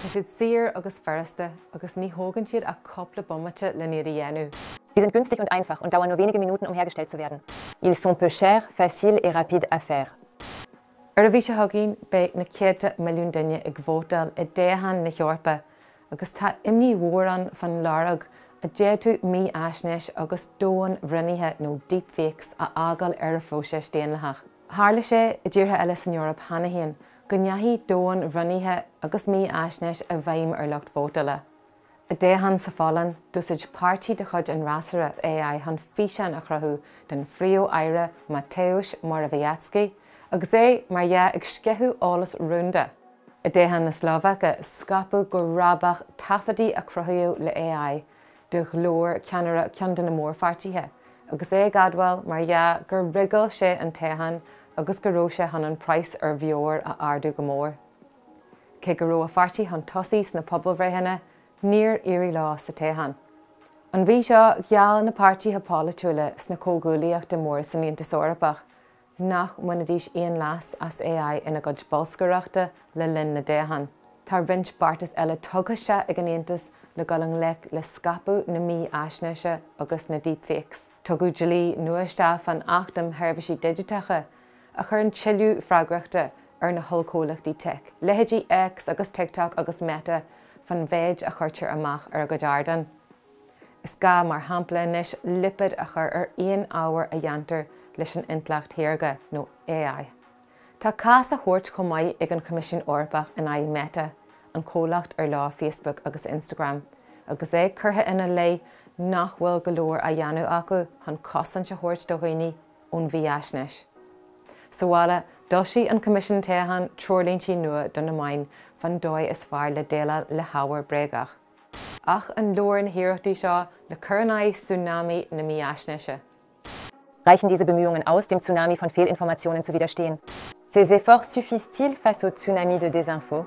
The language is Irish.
Tá siad saor agus furasta agus ní thógann siad ach cúpla bomaite len iad a dhéanamh. Sie sind günstig und einfach und dauern nur wenige Minuten, um hergestellt zu werden. Ils sont peu chers, faciles et rapides à faire. Ar an mhí seo chugainn, beidh na céadta milliún duine ag vótáil i dtoghcháin na hEorpa agus tá imní mhór ann fán lorg a d'fhéadfadh mífhaisnéis agus domhainbhrionnuithe nó deepfakes a fhágáil ar an phróiseas daonlathach. Tharla sé i dtíortha eile san Eoraip cheana féin go ndeachaigh domhainbhrionnuithe agus mífhaisnéis i bhfeidhm ar lucht vótála. I dtoghchán sa Pholainn, d'úsáid páirtí de chuid an fhreasúra AI chun físeán a chruthú den Phríomh-Aire Mateusz Morawiecki agus é, mar dhea, ag sceitheadh eolas rúnda. I dtoghchán na Slóvaice, scaipeadh go rábach taifeadtaí a cruthaíodh le AI de ghlór ceannaire ceann de na mórpháirtithe, agus é ag admháil, mar dhea, gur rigeáil sé an toghchán agus go raibh sé chun an praghas ar bheoir a ardú go mór. Cé go raibh a pháirtí chun tosaigh sna pobalbhreitheanna, níor éirigh leo sa toghchán. An mhí seo, gheall na páirtithe polaitiúla sna comhghuaillíochtaí móra san Aontas Eorpach nach mbainfidís aon leas as AI ina gcuid bolscaireachta le linn na dtoghchán. Tá roinnt beartas eile tugtha isteach ag an Aontas le dul i ngleic le scaipeadh na mífhaisnéise agus na deepfakes. Tugadh dlí nua isteach fán Acht um Sheirbhísí Digiteacha a chuireann tuilleadh freagrachta ar na hollchomhlachtaí teic, leithéidí X agus TikTok agus Meta, fán mhéid a chuirtear amach ar a gcuid ardán. Is gá, mar shampla, anois lipéad a chur ar aon ábhar a dhéantar leis an intleacht shaorga, nó AI. Tá cás á thabhairt chomh maith ag an Choimisiún Eorpach in aghaidh Meta, an comhlacht ar leo Facebook agus Instagram, agus é curtha ina leith nach bhfuil go leor á dhéanamh acu chun cosaint a thabhairt do dhaoine ón mhífhaisnéis. Sa bhaile, d'fhoilsigh an Coimisiún Toghcháin treoirlíntí nua do na meáin fán dóigh is fearr le déileáil le hábhar bréagach. Ach an leor na hiarrachtaí seo le cur in aghaidh tsunami na mífhaisnéise? Reichen diese Bemühungen aus, dem Tsunami von Fehlinformationen zu widerstehen? Ces efforts suffisent-ils face au tsunami de désinfo?